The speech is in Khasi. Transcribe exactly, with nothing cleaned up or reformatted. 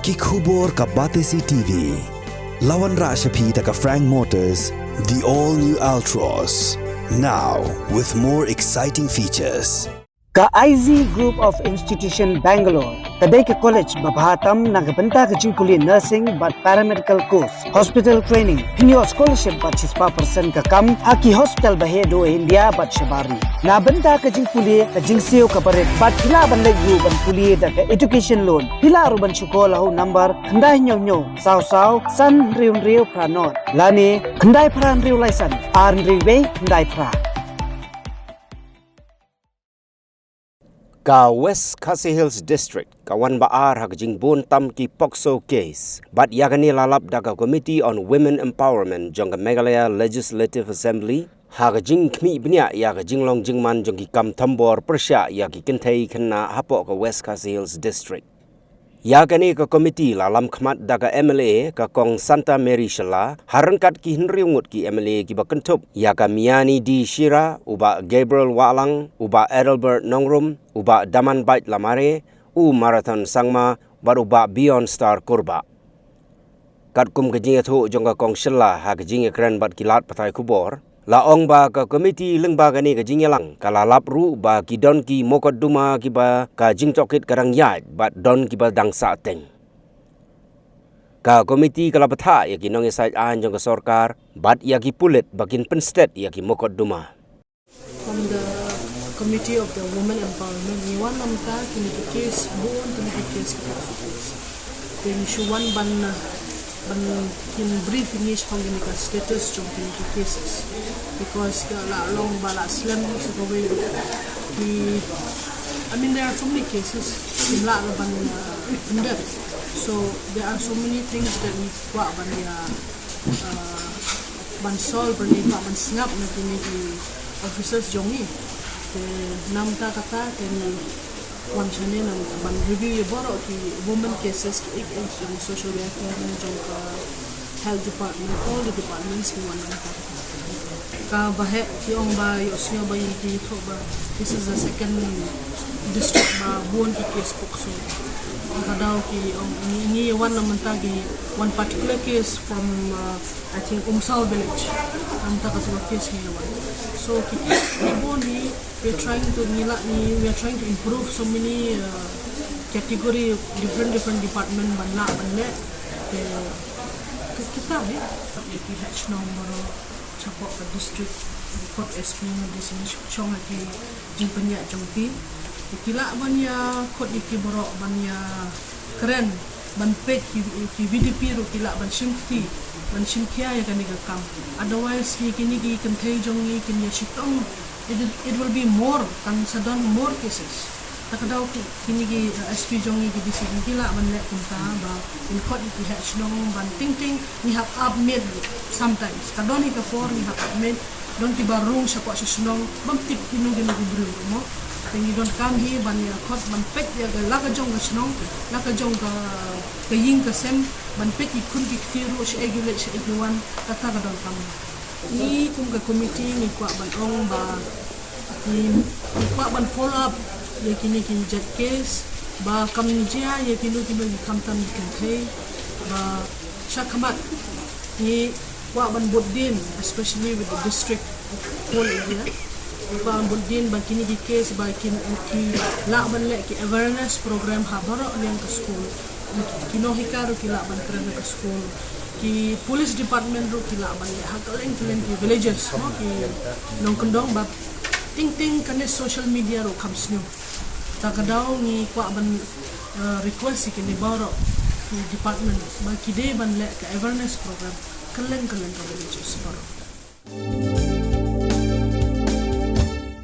Ki khubor ka Batesi T V. La wanrah sha phi da ka Frank Motors, the all new Altroz. Now with more exciting features. Ka I Z Group of Institution Bangalore ka dei ka college ba bha tam na ka bynta ka jingpule nursing bad paramedical course, hospital training, pynïoh scholarship bad shispah percent ka kam ha ki hospital ba heh duh India bad shabar ri. Na bynta ka jingpule, ka jingsiew ka barit bad phi lah ban leit ruh ban pule da ka education loan. Phi lah ruh ban shu call ha u number khyndai hynñiew hynñiew saw saw san hynriew hynriew phra nod lane khyndai phra hynriew lai san ar hynriew wei khyndai phra. Ka West Khasi Hills District ka wan ba ar ha ka jingbun tam ki POCSO case. Bad ïa kane la lap da ka Committee on Women Empowerment jong ka Meghalaya Legislative Assembly ha ka jingkhmih bniah ïa ka jinglong jingman jong ki kam thombor pyrshah ïa ki kynthei khynnah hapoh ka West Khasi Hills District. Ïa kane ka komiti la lam khmat da ka M L A ka Kong Santa Mary Shylla, ha ryngkat ki hynriew ngut ki M L A kiba kynthup ïa ka Miani D Shira, u Bah Gabriel Wahlang, u Bah Adelbert Nongrum, u Bah Damanbait Lamare, u Marathon Sangma, bad u Bah Beyond Star Kurbah. Katkum ka jingïathuh jong ka Kong Shylla ha ka jingïakren bad ki lad pathai khubor, la ong ba ka komiti lyngba kane ka jingïalang ka la lap ruh ba ki don ki mukotduma kiba ka jingtohkit ka dang ïaid bad don kiba dang sahteng. Ka komiti ka la bthah ïa ki nongïasaid aiñ jong ka sorkar bad ïa ki pulit ba kin pynstet ïa ki mukotduma. From the Committee of the Women Empowerment, ngi wan na mynta kine ki case, bun kine ki case ki la support. Te ngi shu wan ban, ban kin brief ngi shaphang kine ka status jong kine ki cases. Because ka la long ba la slem sa kawei ki, I mean, there are so many cases ki la ban, uh, in depth. So there are so many things that ngi kwah ban, uh, uh, ban solve, ban, ban sngap na kine ki officers jong ngi. Te na mynta kata te ngi wan shane na mynta ban review ïa baroh ki women cases ki, eh, eh, jong social welfare ne jong ka health department, all the departments ki wan na mynta. Kaba heh ki ong ba ïohsngew ba ïa ki thoh ba this is the second district ba bun ki case POCSO. Ka daw ki ong ngi, ngi wan na mynta ki one particular case from, uh, I think Umsaw village. Namta ka swa case ngi wan. So ki case ki bun hi, we're trying to ngi la ngi, we are trying to improve so many, uh, category, different, different department ban lah ban leh. Te, ki, kita hi. Ki H number shapoh ka district, kot S P ngi di sini shong ha ki jingpynïaid jong ki. Ki lah ban ïa kot ïa ki baroh ban ïa kren, ban peit ki, ki V D P ruh ki lah ban shim kti, ban shim khia ïa kane ka kam. Otherwise, ïa kine ki kynthei jong ngi kin ïa shitom, it, it will be more, kan sa don more cases. Ta ka daw ki, kine ki, uh, S P jong ngi ki D C ki lah ban leh kumta ba in kot ïa ki heh shnong ban ting ting ngi hap ap miet sometimes. Ka don hi ka por ngi hap ap miet, don kiba rung shapoh sha shnong bym tip kino kino ki briew mo. Te ngi donkam hi ban ïa kot ban peit ïa ka la ka jong ka shnong, la ka jong ka, ka ïing ka sem, ban peit ki khun ki kti ruh shaei ki leit shaei ki wan, kata ka donkam. Ngi kum ka komiti ngi kwah ban ong ba ngi, ngi kwah ban follow up ïa kine ki jait case ba kam jia ïa kino kino ki khamtam ki kynthei ba sha khmat ngi kwah ban bud dien, especially with the district whole area. Ngi kwah ban bud dien ba kine ki case ba kin, ki lah ban leh ki awareness program ha baroh liang ka school. Ki nonghikai ruh ki lah ban kren ha ka school. Ki police department ruh ki lah ban leh ha kylleng kylleng ki villages, no, ki nongkyndong ba ting ting kane social media ruh kham sniew. Ta ka daw ngi kwah ban, eh, request ïa kine baroh ki department ba ki dei ban leh ka awareness program kylleng kylleng ka villages baroh.